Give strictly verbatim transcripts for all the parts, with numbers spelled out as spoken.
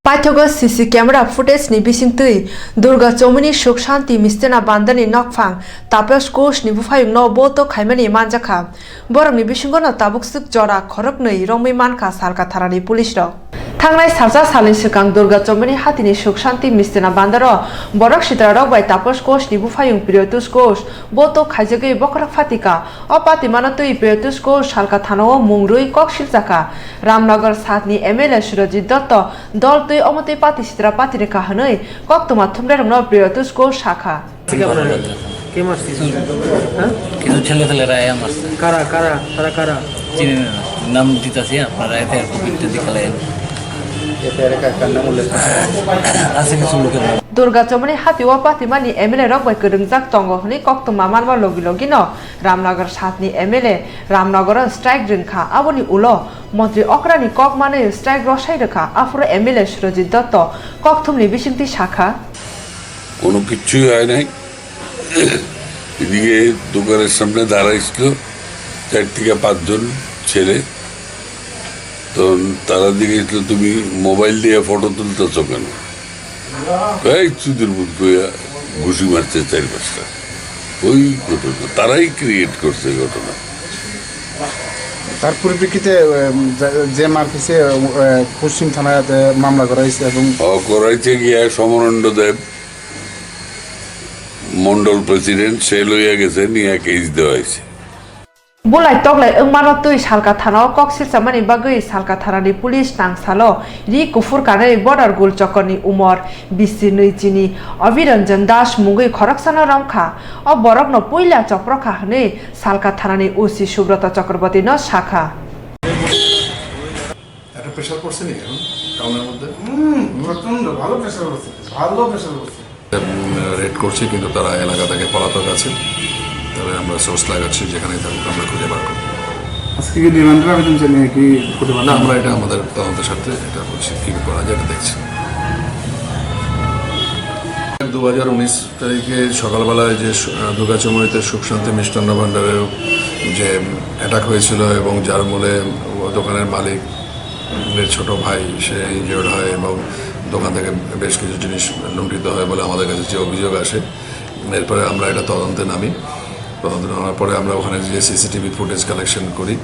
Paithago C C camera footage ni bisingtwi Durga Chomini Suk Shanti Mistena Bandani nokphang Tapesh Ghosh ni buphayungno boto khaimani manjakha. Borokni bisingono tabuk swk jora khoroknwi romwi mankha Salka thanani police rok. Thangnai salsa salni swkang Durga Chomini hatini Suk Shanti Mistena Bandaro borok sitrarok bai Tapesh Ghosh ni buphayung Priyotush Ghosh boto khaijagwi bokhorok phatika. O patimano twi Priyotush Ghosh Salka thanao mung rwi kok siljakha. Ramnagar satni M L A Surajit Dotto dol twi omo twi pati sitra pati rwkha hwnwi koktwma thumnairokno Priyotush Ghosh sakha. ঠিক আছে। কে মারছিস? হ্যাঁ? কিছু ছেলে ফেলেরা এ মারছে। কারা, কারা, তারা কারা? চিনি না, নাম দিতাছি, আপনারা এফআইআর কপিটা দেখালেন। এফআইআর কার, কার নাম উল্লেখ করছে? আছে কিছু লোকের নাম। Durga Chomoni hatio patimani M L A rok bai kwrwngjak tongo hwnwi koktwma manma logi logino Ramnagar satni M L A Ramnagaro strike rwngkha. Aboni ulo montri okrani kok manwi strike rwsai rwkha. Aphuru M L A Surajit Dotto kokthumni bisingtwi sakha. কোনো কিচ্ছুই হয় নাই। এদিকে দোকানের সামনে দাঁড়াইছিল চার থেকে পাঁচজন ছেলে। তো তারা জিজ্ঞেস করলো, "তুমি মোবাইল দিয়ে ফটো তুলতেছো কেন?" এই চুদির বুধ কইয়া ঘুষি মারছে চার পাঁচটা। ওই ঘটনা, তারাই ক্রিয়েট করছে ঘটনা। তার পরিপ্রেক্ষিতে, উম, যে, যে মারপিটে, উম, পশ্চিম থানায়, এ, মামলা করা হয়েছে এবং অ, করাইছে গিয়া সমরেন্দ্র দেব, মন্ডল প্রেসিডেন্ট, সে লইয়া গেছে, নিয়ে কেস দেওয়া হয়েছে। Bulai toklai wngmano twi Salka thanao kok silchamani bagwi Salka thanani police nang salo ri kuphur kanwi border gul chokorni umor bisi nwi chini Abhiranjan Das mungwi khoroksano romkha. O borokno puila choprokha hwnwi Salka thanani O C Subrata Chakrabortino sakha. একটা প্রেশার পড়ছে নাকি এখন টাউনের মধ্যে? হুম, প্রচণ্ড ভালো প্রেশার পড়ছে, ভালো প্রেশার পড়ছে। উম, রেড করছি, কিন্তু তারা এলাকা থেকে পলাতক আছে। তবে আমরা সোর্স লাগাচ্ছি, যেখানেই থাকুক আমরা খুঁজে বার করব। আজকে কি রিমান্ডের আবেদন জানিয়ে কি করতে পারবেন? না, আমরা এটা আমাদের তদন্তের স্বার্থে এটা করছি, কি করা যায় এটা দেখছি। দু হাজার উনিশ তারিখে সকালবেলায় যে সু-, আহ, দুর্গাচমনিতে সুখ শান্তি মিষ্টান্ন ভাণ্ডারের যে অ্যাটাক হয়েছিল এবং যার মূলে ও দোকানের মালিক, এর ছোট ভাই, সে ইনজিওর্ড হয় এবং দোকান থেকে বেশ কিছু জিনিস লুণ্ঠিত হয় বলে আমাদের কাছে যে অভিযোগ আসে। এরপরে আমরা এটা তদন্তে নামি। তদন্তে নামার পরে আমরা ওখানে গিয়ে সিসিটিভি ফুটেজ কালেকশন করি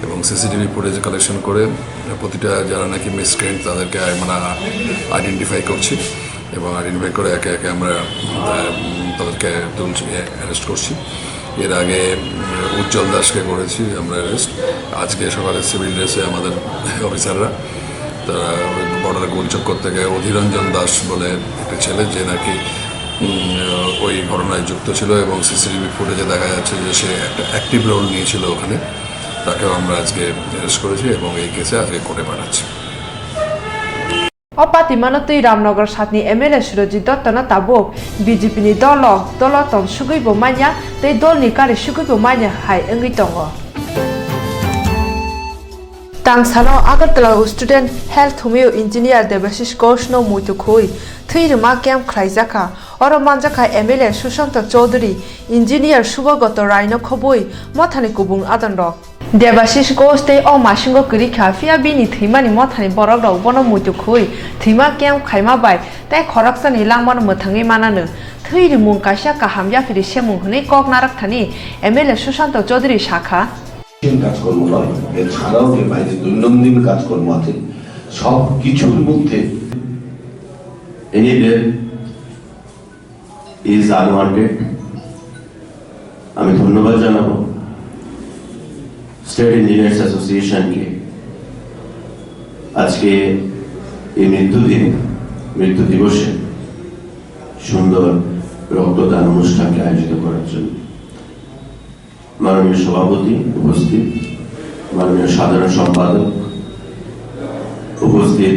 এবং সিসিটিভি ফুটেজ কালেকশন করে প্রতিটা যারা নাকি মিসক্রিয়েন্ট তাদেরকে আই-, মানে আইডেন্টিফাই করছি এবং আইডেন্টিফাই করে একে একে আমরা, আহ, তাদেরকে তুলছি, অ্যারেস্ট করছি। এর আগে, উম, উজ্জ্বল দাসকে করেছি আমরা অ্যারেস্ট। আজকে সকালে সিভিল ড্রেসে আমাদের অফিসাররা, তারা ওই বর্ডার গোলচক্কর থেকে অধীরঞ্জন দাস বলে একটা ছেলে, যে নাকি, উম, ওই ঘটনায় যুক্ত ছিল এবং সিসিটিভি ফুটেজে দেখা যাচ্ছে যে সে একটা অ্যাক্টিভ রোল নিয়েছিল ওখানে। তাকেও আমরা আজকে অ্যারেস্ট করেছি এবং এই কেসে আজকে কোর্টে পাঠাচ্ছি। O patimano twi Ramnagar satni M L A Surajit Dottono tabuk B J P ni dolo dolo tong sugwi bo manya tei dolni kari sugwi bo manya hai wngwi tongo. Tangsano Agartala o student health humio engineer Debashish Ghosh no muitu khui thwi rwma camp khlaijakha. Oro manjakha M L A Sushanta Chowdhury, engineer Subhagoto Rai no khobwi mothani kubung adonrok. Debashish Ghosh tei o masingo kwrwi kha, phiya bini thwimani mothani borokrok bono muitu khui thwima camp khaima bai tei khoroksani langmano mwthangwi mananw. Thwi rimung kaisa kaham yaphiri semung hwnwi kok narwkthani M L A Sushanta Chowdhury sakha. কঠিন কাজকর্ম নয়, এছাড়াও যে বাইরে দৈনন্দিন কাজকর্ম আছে, সব কিছুর মধ্যে এনি ডেথ ইজ আনওয়ান্টেড। আমি ধন্যবাদ জানাবো স্টেট ইঞ্জিনিয়ার্স অ্যাসোসিয়েশনকে আজকে এই মৃত্যু দিনে, মৃত্যু দিবসে সুন্দর রক্তদান অনুষ্ঠানকে আয়োজিত করার জন্য। মাননীয় সভাপতি উপস্থিত, মাননীয় সাধারণ সম্পাদক উপস্থিত,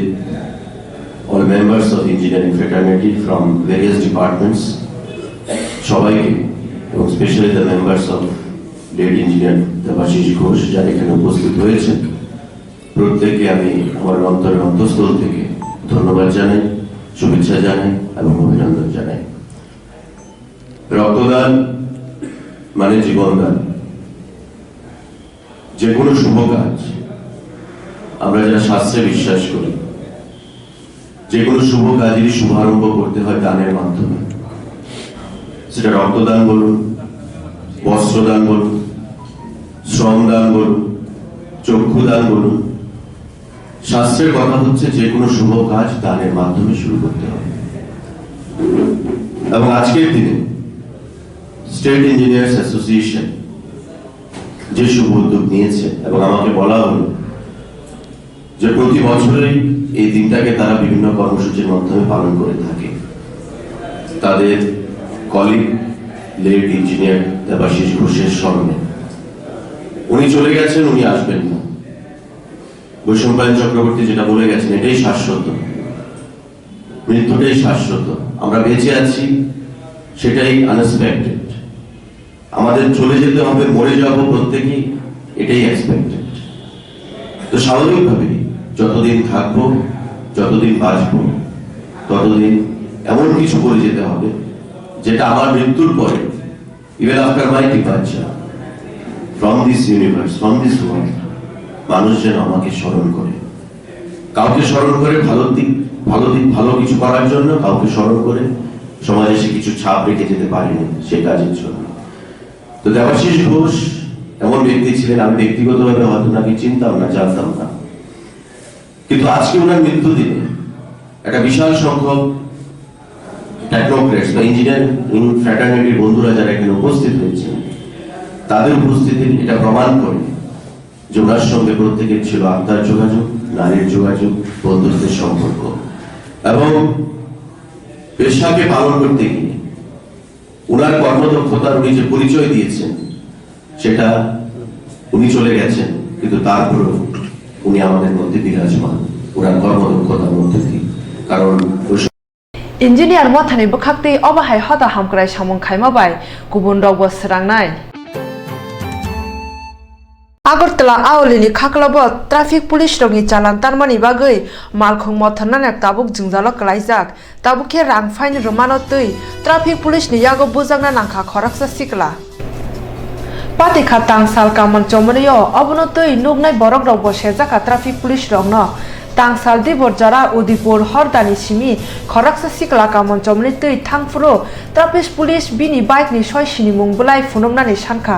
all members of engineering fraternity from various departments, সবাইকে, এবং specially the members of late engineer Debashis Ghosh, যারা এখানে উপস্থিত হয়েছেন, প্রত্যেককে আমি আমার অন্তরের অন্তঃস্থল থেকে ধন্যবাদ জানাই, শুভেচ্ছা জানাই এবং অভিনন্দন জানাই। রক্তদান মানে জীবনদান। যে কোনো শুভ কাজ, আমরা যারা শাস্ত্রে বিশ্বাস করি, যে কোনো শুভ কাজেরই শুভারম্ভ করতে হয় দানের মাধ্যমে। সেটা রক্তদান বলুন, বস্ত্রদান বলুন, শ্রমদান বলুন, চক্ষুদান বলুন। শাস্ত্রের কথা হচ্ছে যে কোনো শুভ কাজ দানের মাধ্যমে শুরু করতে হবে। এবং আজকের দিনে স্টেট ইঞ্জিনিয়ার্স অ্যাসোসিয়েশন যে শুভ উদ্যোগ নিয়েছে এবং আমাকে বলা হলো যে প্রতি বছরই এই দিনটাকে তারা বিভিন্ন কর্মসূচির মাধ্যমে পালন করে থাকে তাদের কলিগ লেট ইঞ্জিনিয়ার দেবাশিস ঘোষের স্মরণে। উনি চলে গেছেন, উনি আসবেন না। বৈশম্পায়ন চক্রবর্তী যেটা বলে গেছেন, এটাই শাশ্বত, মৃত্যুটাই শাশ্বত। আমরা বেঁচে আছি, সেটাই আনএক্সপেক্টেড। আমাদের চলে যেতে হবে, মরে যাব প্রত্যেকেই, এটাই এক্সপেক্টেড। তো স্বাভাবিকভাবেই যতদিন থাকবো, যতদিন বাঁচবো, ততদিন এমন কিছু করে যেতে হবে, যেটা আমার মৃত্যুর পরে, even after my departure from this universe, from this world, মানুষ যেন আমাকে স্মরণ করে। কাউকে স্মরণ করে ভালো দিক, ভালো দিক, ভালো কিছু করার জন্য, কাউকে স্মরণ করে সমাজে সে কিছু ছাপ রেখে যেতে পারেনি সেই কাজের জন্য। তো দেবাশিস ঘোষ এমন ব্যক্তি ছিলেন, আমি ব্যক্তিগতভাবে হয়তো তাকে চিনতাম না, জানতাম না, কিন্তু আজকে ওনার মৃত্যু দিনে একটা বিশাল সংখ্যক টেকনোক্রেটস বা ইঞ্জিনিয়ারিং ফ্র্যাটার্নিটির বন্ধুরা যারা এখানে উপস্থিত হয়েছেন, তাদের উপস্থিতি এটা প্রমাণ করে যে ওনার সঙ্গে প্রত্যেকের ছিল আত্মার যোগাযোগ, নারীর যোগাযোগ, বন্ধুত্বের সম্পর্ক। এবং পেশাকে পালন করতে গিয়ে ওনার কর্মদক্ষতার উনি যে পরিচয় দিয়েছেন, সেটা উনি চলে গেছেন, কিন্তু তারপরেও উনি আমাদের মধ্যে বিরাজমান, ওনার কর্মদক্ষতার মধ্যে দিয়ে। কারণ ওই Engineer mothani bwkhaktwi obo hai hoda hamkrai samung khaima bai kubun rokbo swrangnai. Agartala Aolini khaklabo traffic police rokni chalan tanmani bagwi malkhung mothornani tabuk jwngjalo kwlaijak. Tabuk khe rang fine rwmano twi traffic police ni yago bujakna nangkha khoroksa sikla. Patikha tangsal kamon chomoni o obono twi nuknai borok rok bo sejak kha traffic police rok no. Tangsal Dibor jora Udipur hordani simi khoroksa sikla kamon chomoni twi thangphuru traffic police bini bike ni soi sinimung bwlai phunuknani sankha.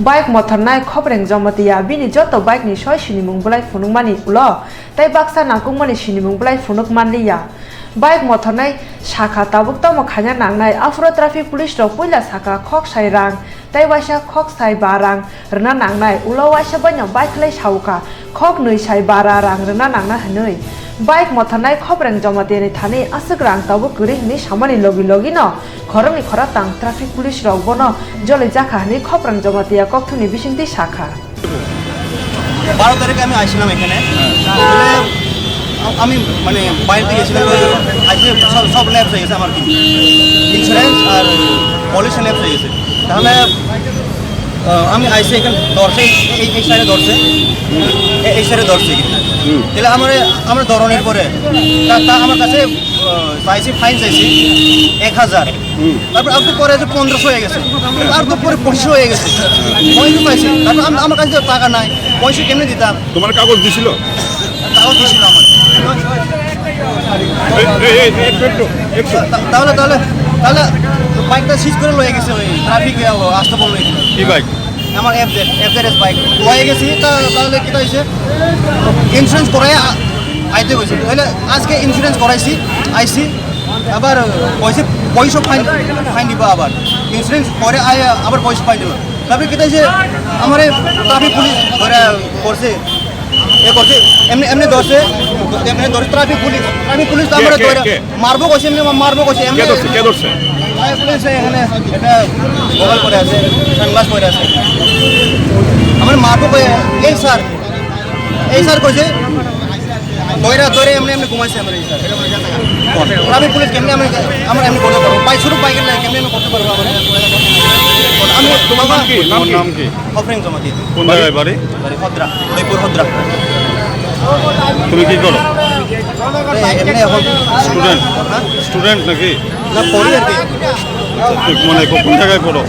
Bike mothornai Khopreng Jamatia bini joto bike ni soi sinimung bwlai phunukmani ulo tei baksa nangkukmani sinimung bwlai phunuk manliya. Bike mothornai sakha tabuk tamo khaina nangnai, aphuru traffic police rok puila sakha khok sai rang tei waisa khok sai ba rang rwna nangnai, ulo waisa baino bike khlai saukha khok nwi sai bara rang rwna nangna hwnwi. Bike mothornai Khopreng Jamatiani thani aswk rang tabuk kwrwi hwnwi samani logi logi no khoroknwi khoroktham traffic police rok bono jolijakha hwnwi Khopreng Jamatia kokthumni bisingtwi sakha. বারো তারিখে আমি আইছিলাম এখানে। আসলে আ-, আমি মানে বাইরে থেকে গেছিলাম, আইসে সব, সব ল্যাপস হয়ে গেছে আমার কিন্তু। ইন্স্যুরেন্স আর পলিউশন ল্যাপস হয়ে গেছে। তাহলে, আহ, আমি আইসে এখানে ধরছে, এই, এই সাইডে ধরছে, এ-, এই সাইডে ধরছে কিন্তু। হুম। তাহলে আমার, আমার ধরনের পরে তা, তা আমার কাছে, আহ, চাইছে, ফাইন চাইছে এক হাজার। হুম। তারপর আর তো পরে আছে পনেরোশো হয়ে গেছে, আর তো পরে পঁচিশশো হয়ে গেছে, পঁয়ত্রিশ পাইছে। তারপর আম-, আমার কাছে তো টাকা নাই, পঁচিশশো কেমনে দিতাম? তোমার কাগজ দিছিল? কাগজ দিছিল আমার। এই, এই, এই, একটু, একটু, একটু। তা-, তাহলে, তাহলে, তাহলে বাইকটা সিজ করে লয়ে গেছে ওই ট্রাফিক, আসতে বললো এখানে। কি বাইক? আমার F Z, F Z S bike লয়ে গেছি। তা-, তাহলে কিতা হয়েছে? ইন্স্যুরেন্স করে আ-, আইতে কইছে। তাহলে আজকে ইন্স্যুরেন্স করাইছি, আইছি। আবার কইছে পয়সা ফাইন, ফাইন দিবা আবার। ইন্স্যুরেন্স করে আয় আবার পয়সা ফাইন দিবা। তারপরে কিতা হইছে, আমারে ট্রাফিক পুলিশ ধরে করছে, এ করছে, এমনি, এমনি ধরছে, এমনি ধরছে ট্রাফিক পুলিশ। ট্রাফিক পুলিশ তো কে, আমারে কে, ধরে কে? মারবো কইছে, এমনি মারবো কইছে, এমনি। কে ধরছে, কে ধরছে? ট্রাফিক পুলিশ এখানে একটা গগল পরে আছে, সানগ্লাস পরে আছে। আমারে মারবো কই, এই স্যার, এই স্যার কইছে, দইরা, দইরা এমনি, এমনি ঘুমাইছে আমার এই স্যার। ট্রাফিক পুলিশ কেমনে আমি, আমরা এমনি করতে পারবো? বাইক শুধু বাইকের লাগে, কেমনে আমি করতে পারবো আমরা? আমি তোমার নাম কি? নাম তোমার কি? নাম কি? অফরিং জমাতি। কোন জায়গায় বাড়ি? বাড়ি ভদ্রা, উদয়পুর ভদ্রা। তুমি কি করো? এই এমনি এখন স্টুডেন্ট? হ্যাঁ? স্টুডেন্ট নাকি? না, পড়ি আর কি। আচ্ছা, ঠিক মানে কো-, কোন জায়গায় পড়ো?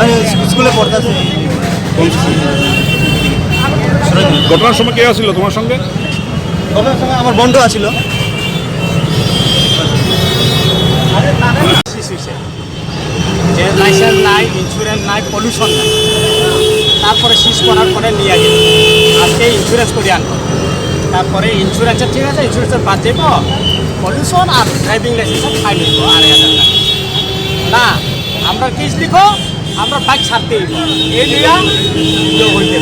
আমি স্কুলে পড়তেছি। কোন স্কুল? ঘটনার সময় কে আছিল তোমার সঙ্গে? ঘটনার সময় আমার বন্ধু আছিল। লাইসেন্স নাই, ইন্স্যুরেন্স নাই, পলিউশন নাই। তারপরে সিজ করার পরে নিয়ে গেল, আজকে ইন্স্যুরেন্স করি আনবো। তারপরে ইন্স্যুরেন্সের ঠিক আছে, ইন্স্যুরেন্সের বাদ যাইব, পলিউশন আর ড্রাইভিং লাইসেন্সের ফাইন হইব আড়াই হাজার টাকা। না, আমরা কেস লিখো, আমরা বাইক ছাড়তে হইব। এই লইয়া ইয়ে হইতে।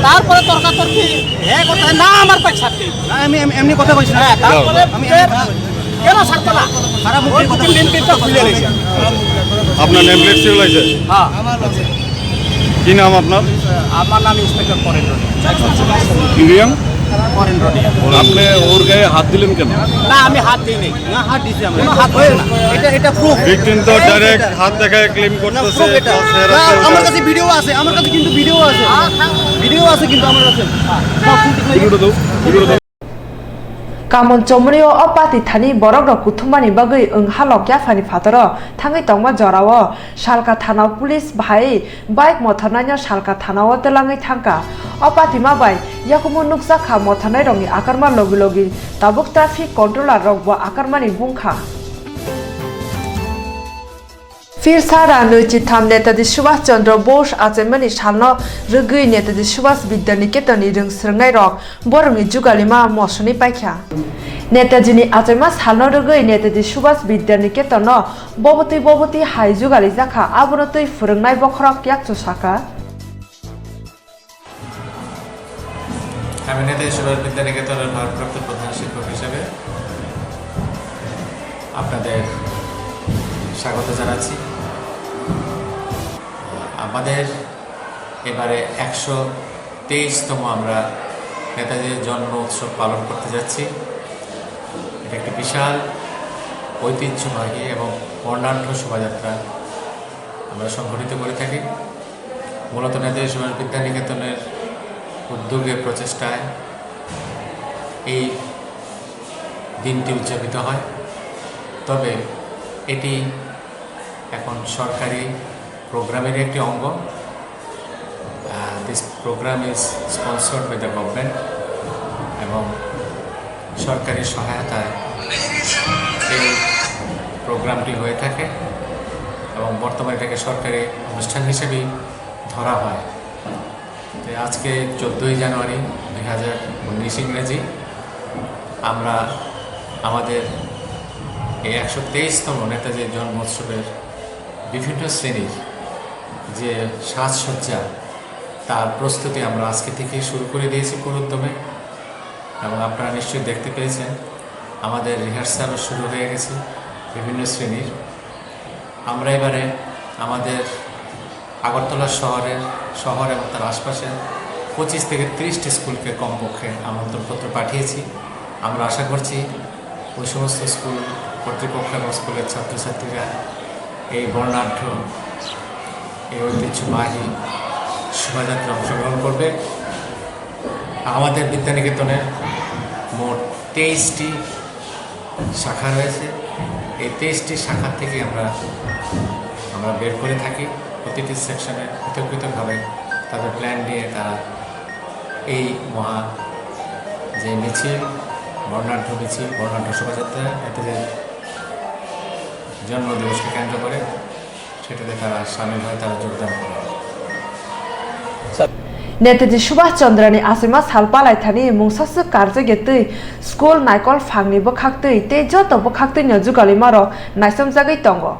তারপরে তর্কাতর্কি, হ্যাঁ কথা, না, আমার বাইক ছাড়তে হইব। না, আমি এম-, এমনি কথা কইছি না। হ্যাঁ, তারপরে আমি এমনি কথা কইছি। কেন ছাড়তো না? খারাপ মুখে ওই কথা দুদিন বলছি। তিনটা খুলে নিয়েছে। আপনার নেম প্লেট সিল হয়েছে? হ্যাঁ। কি নাম আপনার? আমার নাম ইন্সপেক্টর পরেন রনি। ইউরিয়াম? পরেন রনি। আপনি ওর গায়ে হাত দিলেন কেন? না, আমি হাত দিইনি। না, হাত দিছি আমরা। কোনো হাত দিছি না। এটা, এটা প্রুফ। ভিকটিম তো ডাইরেক্ট হাত দেখায় ক্লেম করতেছে, প্রুফ এটা। Plus হেরাসমেন্ট না, আমার আছে। কাছে ভিডিও আছে, আমার কাছে কিন্তু ভিডিও আছে। ভিডিও আছে কিন্তু আমার কাছে। ভিডিওটা দাও, ভিডিওটা দাও। Kamon chomrio o pati thani borok rok kuthumani bagwi wng halok yaphani phataro thangwi tongma jorao Salka thana o police bahai bike mothornaino Salka thana o twlangwi thangkha. O patima bai yakumo nukjakha mothornai rokni akarma logi logi tabuk traffic controller rokbo akarmani bungkha. Phir sara nwi chitham Netaji Subhash Chandra Bose achaimani salno rwgwi Netaji Subhash Vidya Niketanni rwng swrwngnairok borokni jugalima mosonwi paikha. Netajini achaima salno rwgwi Netaji Subhash Vidya Niketanno bobotwi bobotwi hai jugalijakha, abono twi phwrwngnai bokhorok yakchu sakha. আমি নেতাজি সুভাষ বিদ্যা নিকেতনের ভারপ্রাপ্ত প্রধান শিক্ষক হিসেবে আপনাদের স্বাগত জানাচ্ছি। আমাদের এবারে একশো তেইশতম আমরা নেতাজির জন্ম উৎসব পালন করতে যাচ্ছি। এটা একটি বিশাল ঐতিহ্যবাহী এবং বর্ণাঢ্য শোভাযাত্রা আমরা সংগঠিত করে থাকি। মূলত নেতাজি সুভাষ বিদ্যা নিকেতনের উদ্যোগে, প্রচেষ্টায় এই দিনটি উদযাপিত হয়। তবে এটি এখন সরকারি প্রোগ্রামের একটি অঙ্গ। Uh, this program is sponsored by the government এবং সরকারি সহায়তায় এই প্রোগ্রামটি হয়ে থাকে এবং বর্তমানে এটাকে সরকারি অনুষ্ঠান হিসেবেই ধরা হয়। তো আজকে চোদ্দোই জানুয়ারি দুই হাজার উনিশ ইংরেজি, আমরা আমাদের এই একশো তেইশতম নেতাজির জন্মোৎসবের বিভিন্ন শ্রেণীর যে সাজসজ্জা, তার প্রস্তুতি আমরা আজকে থেকেই শুরু করে দিয়েছি পুরোদমে। এবং আপনারা নিশ্চয়ই দেখতে পেয়েছেন, আমাদের রিহার্সালও শুরু হয়ে গেছে বিভিন্ন শ্রেণীর। আমরা এবারে আমাদের আগরতলা শহরের, শহর এবং তার আশপাশের পঁচিশ থেকে ত্রিশটি স্কুলকে কমপক্ষে আমন্ত্রণপত্র পাঠিয়েছি। আমরা আশা করছি ওই সমস্ত স্কুল কর্তৃপক্ষ এবং স্কুলের ছাত্রছাত্রীরা এই বর্ণাঢ্য, এই ঐতিহ্যবাহী শোভাযাত্রা অংশগ্রহণ করবে। আমাদের বিদ্যানিকেতনে মোট তেইশটি শাখা রয়েছে। এই তেইশটি শাখা থেকে আমরা, আমরা বের করে থাকি। প্রতিটি সেকশনে পৃথক পৃথকভাবে তাদের প্ল্যান নিয়ে তারা এই মহা যে মিছিল, বর্ণাঢ্য মিছিল, বর্ণাঢ্য শোভাযাত্রা, এতে যে জন্মদিবসকে কেন্দ্র করে সেটাতে তারা সামিল হয়, তারা যোগদান করে। Netaji Subhash Chandrani achaima sal palaithani mungsaswk karjagya twi school naikol phangni bwkhaktwi tei joto bwkhaktwino jugalima rok naichomjagwi tongo.